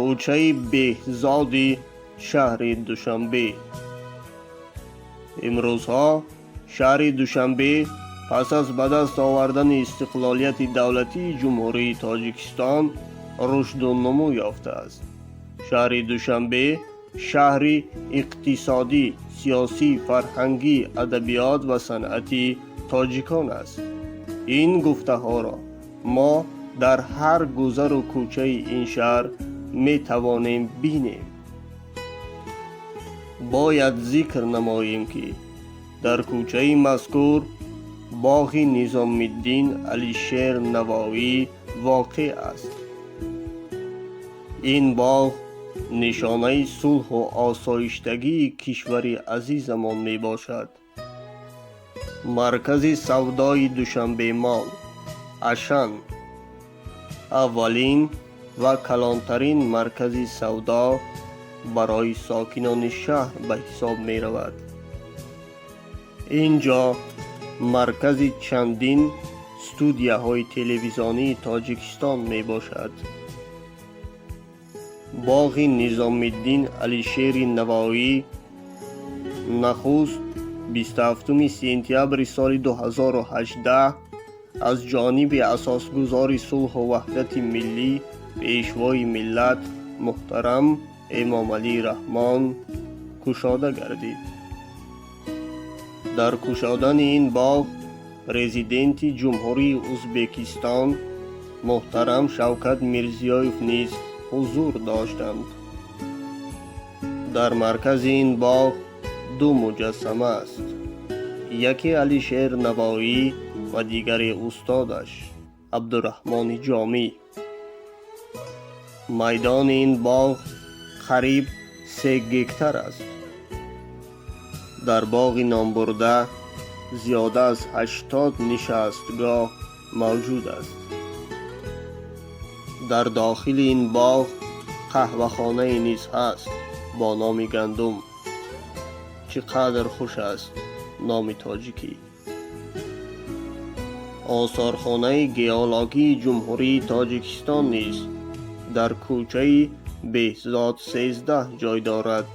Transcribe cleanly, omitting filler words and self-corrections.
Кӯчаи Беҳзоди шаҳри Душанбе. Имрӯзҳо шаҳри Душанбе пас аз ба даст овардани истиқлолияти давлатии Ҷумҳурии Тоҷикистон рушду нумӯ ёфтааст. Шаҳри Душанбе шаҳри иқтисодӣ, сиёсӣ, фарҳангӣ, адабиёт ва санъати тоҷикон аст. Ин гуфтаҳоро мо дар ҳар гузару кӯчаи ин шаҳр метавонем бинем. Бояд зикр намоем, ки дар кӯчаи мазкур боғи Низомиддин Алишер Навоӣ воқеъ аст. Ин боғ нишонаи сулҳу осоиштагии кишвари азизамон мебошад. Маркази савдои Душанбе Мол Ашан аввалин ва калонтарин маркази савдо барои сокинони шаҳр ба ҳисоб меравад. Ин ҷо маркази чандин студияҳои телевизионии Тоҷикистон мебошад. Боғи Низомиддин Алишери Навоӣ нахуст 27 сентябри соли 2018 аз ҷониби асосгузори сулҳу ваҳдати миллӣ, Пешвои миллат муҳтарам Эмомалӣ Раҳмон кушода гардид. Дар кушодани ин боғ Президенти Ҷумҳурии Ӯзбекистон муҳтарам Шавкат Мирзиёев низ ҳузур доштанд. Дар маркази ин боғ ду муҷассама аст: яке Алишер Навоӣ ва дигаре устодаш Абдураҳмони Ҷомӣ. Майдони ин боғ қариб 3 гектар аст. Дар боғи номбурда зиёда аз 80 нишастгоҳ мавҷуд аст. Дар дохили ин боғ қаҳвахонае низ ҳаст бо номи Гандум. Чӣ қадр хуш аст номи тоҷикӣ! Осорхонаи геологии Ҷумҳурии Тоҷикистон низ дар кӯчаи Беҳзод 13 ҷой дорад.